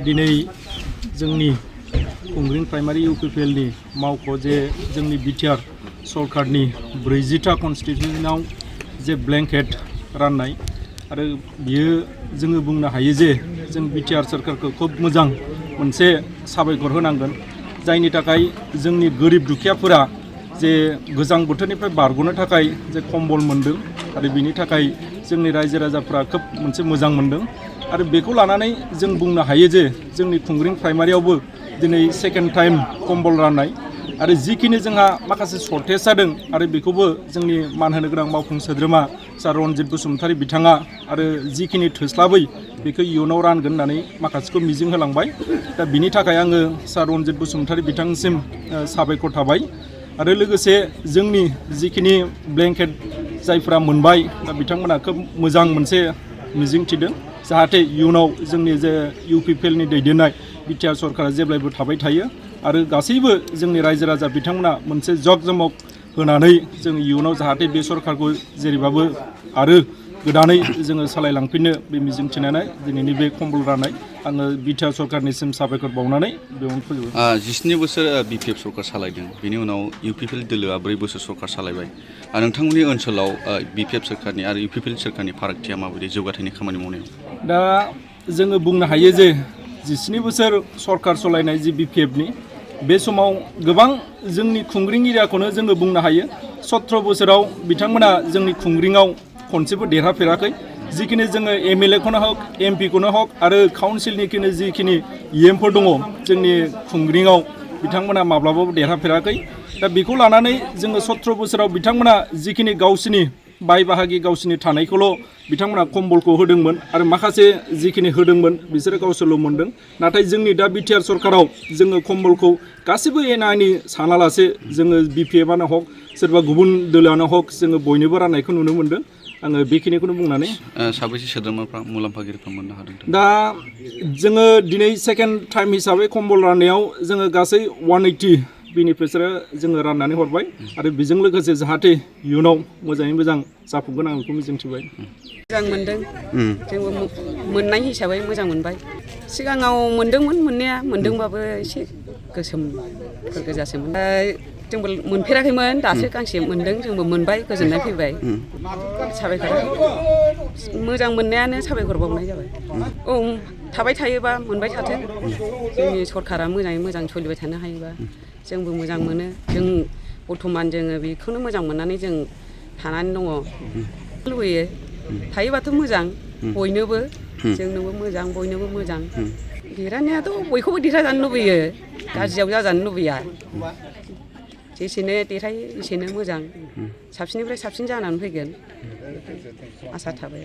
दिनै जोंनि खुंग्रिं primary UPPL नि मावख' जे जोंनि बिटिआर सरकारनि 40टा कन्स्टिटिउसनाव जे ब्लेंकेट राननाय आरो बियो जोङो बुंनो हायो जे जों बिटिआर सरकारखौ खोब मोजां मोनसे साबायखर होनांगोन जायनि थाखाय जोंनि गोरिब दुखियाफोरा जे गोजां बोथोरनिफ्राय बारग'नो थाखाय जे कम्बल मोनदों आरो बिनि थाखाय जोंनि रायजो राजाफ्रा खोब मोनसे मोजां मोनदों आरो बेखौ लानानै जों बुंनो हायो जे जोंनि खुंग्रिं प्राइमारियावबो दिनै सेकेन्ड टाइम कम्बल राननाय आरो जिखिनि जोंहा माखासे सर्टेज जादों आरो बेखौबो जोंनि मान होनो गोनां मावफुं सोद्रोमा सार रनजित बसुमतारी बिथाङा आरो जिखिनि थोस्लाबै बेखौ इयुनाव रानगोन होननानै माखासेखौ मिजिं होलांबाय दा बिनि थाखाय आङो सार रनजित बसुमतारी बिथांसिम साबायखर थाबाय आरो लोगोसे जोंनि जिखिनि ब्लेंकेट जायफ्रा मोनबाय दा बिथांमोना खोब मोजां मोनसे मिजिं थिदों जाहाथे इयुनाव जोंनि जे UPPL नि दैदेननाय बिटिआर सरकारा जेब्लायबो थाबाय थायो आरो गासैबो जोंनि रायजो राजा बिथांमोना मोनसे जग-जमग होनानै जों इयुनाव जाहाथे बे सरकारखौ जेरैबाबो आरो गोदानै जोङो सालायलांफिननो बे मिजिं थिनानै दिनैनि बे कम्बल राननाय आङो बिटिआर सरकारनिसिम साबायखर बावनानै बेयावनो फोजोबो 17 बोसोर BPF सरकार सालायदों बेनि उनाव UPPL दोलोआ 4 बोसोर सरकार सालायबाय नोंथांमोननि ओनसोलाव BPF सरकारनि आरो UPPL सरकारनि फारागथिया माबायदि जौगाथायनि खामानि मावनायाव दा जोङो बुंनो हायो जे 17 बोसोर सरकार सालायनाय जि BPF नि बे समाव गोबां जोंनि खुंग्रिं एरियाखौनो जोङो बुंनो हायो 17 बोसोराव बिथांमोना जोंनि खुंग्रिङाव खनसेबो देरहाफेराखै जिखिनि जोङो MLA खौनो हक MP खौनो हक आरो काउन्सिलनिखिनि जिखिनि EMफोर दङ जोंनि खुंग्रिङाव बिथांमोना माब्लाबाबो देरहाफेराखै दा बेखौ लानानै जोङो 17 बोसोराव बिथांमोना जिखिनि गावसिनि बाय बाहागि गावसिनि थानायखौल' बिथांमोना कम्बलखौ होदोंमोन आरो माखासे जिखिनि होदोंमोन बिसोरो गावसोरल' मोनदों नाथाय जोंनि दा बिटिआर सरकाराव जोङो कम्बलखौ गासिबो एना एनि सानालासे जोङो BPF-आनो हक सोरबा गुबुन दोलोआनो हक जोङो बयनोबो राननायखौ नुनो मोनदों आङो बेखिनिखौनो बुंनानै साबैसे सोद्रोमाफ्रा मुलाम्फागिरिफ्रा मोननो हादों दा जोङो दिनै सेकेन्ड टाइम हिसाबै कम्बल राननायाव जोङो गासै 180 बेनिफ्रायसो जोङो राननानै हरबाय आरो बेजों लोगोसे जाहाथे इयुनाव मोजाङै मोजां जाफुंगोन आं बेखौ मिजिंथिबाय मोजां मोनदों जोंबो मोननाय हिसाबै मोजां मोनबाय सिगाङाव मोनदोंमोन मोननाया मोनदोंबाबो एसे गोसोमफोर गोजासोमोन जोंबो मोनफेराखैमोन दासो गांसे मोनदों जोंबो मोनबाय गोजोननाय फैबाय साबायखर मोजां मोननायानो साबायखर बावनाय जाबाय औ थाबाय थायोबा मोनबाय थाथों जोंनि सरकारा मोजाङै मोजां सोलिबाय थानो हायोबा जोंबो मोजां मोनो जों बर्थमान जोङो बेखौनो मोजां मोननानै जों थानानै दङ लुबैयो थायोबाथ' मोजां बयनोबो जोंनोबो मोजां बयनोबो मोजां देरहानायाथ' बयखौबो देरहाजानो लुबैयो गाज्रियाव जाजानो लुबैया जेसेनो देरहायो एसेनो मोजां साबसिननिफ्राय साबसिन जानानै फैगोन आसा थाबाय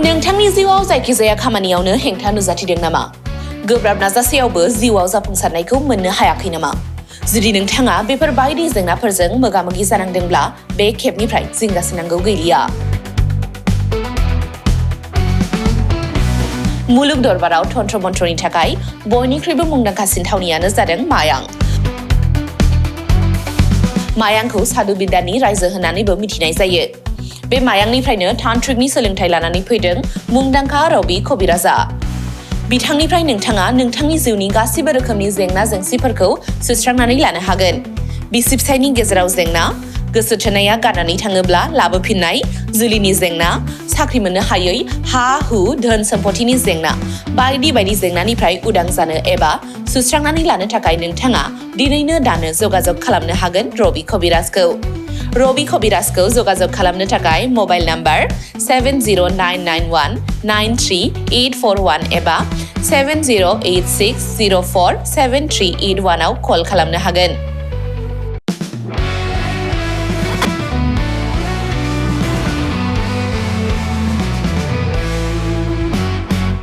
नोंथांनि जिउआव जायखिजाया खामानियावनो हेंथा नुजाथिदों नामा गोब्राब नाजासेयावबो जिउआव जाफुंसारनायखौ मोननो हायाखै नामा जुदि नोंथाङा बेफोर बायदि जेंनाफोरजों मोगा-मोगि जानांदोंब्ला बे खेबनिफ्राय जिंगासिनांगौ गैलिया मुलुग दरबाराव तन्त्र मन्त्रनि थाखाय बयनिख्रुइबो मुंदांखासिन थावनियानो जादों मायांखौ सादु बिद्यानि रायजो होननानैबो मिथिनाय जायो बे मायांनिफ्रायनो तान्त्रिकनि सोलोंथाइ लानानै फैदों मुंदांखा रबि कबिराजा बिथांनिफ्राय नोंथाङा नोंथांनि जिउनि गासिबो रोखोमनि जेंना जेंसिफोरखौ सुस्रांनानै लानो हागोन बिसि फिसायनि गेजेराव जेंना गोसो थोनाया गारनानै थाङोब्ला लाबोफिननाय जुलिनि जेंना साख्रि मोननो हायै हा हु धोन सम्पथिनि जेंना बायदि बायदि जेंनानिफ्राय उदां जानो एबा सुस्रांनानै लानो थाखाय नोंथाङा दिनैनो दानो जगाजग खालामनो हागोन रबि कबिराजखौ जगाजग खालामनो थाखाय मबाइल नाम्बार 7099193841 एबा 7086047381 आव कल खालामनो हागोन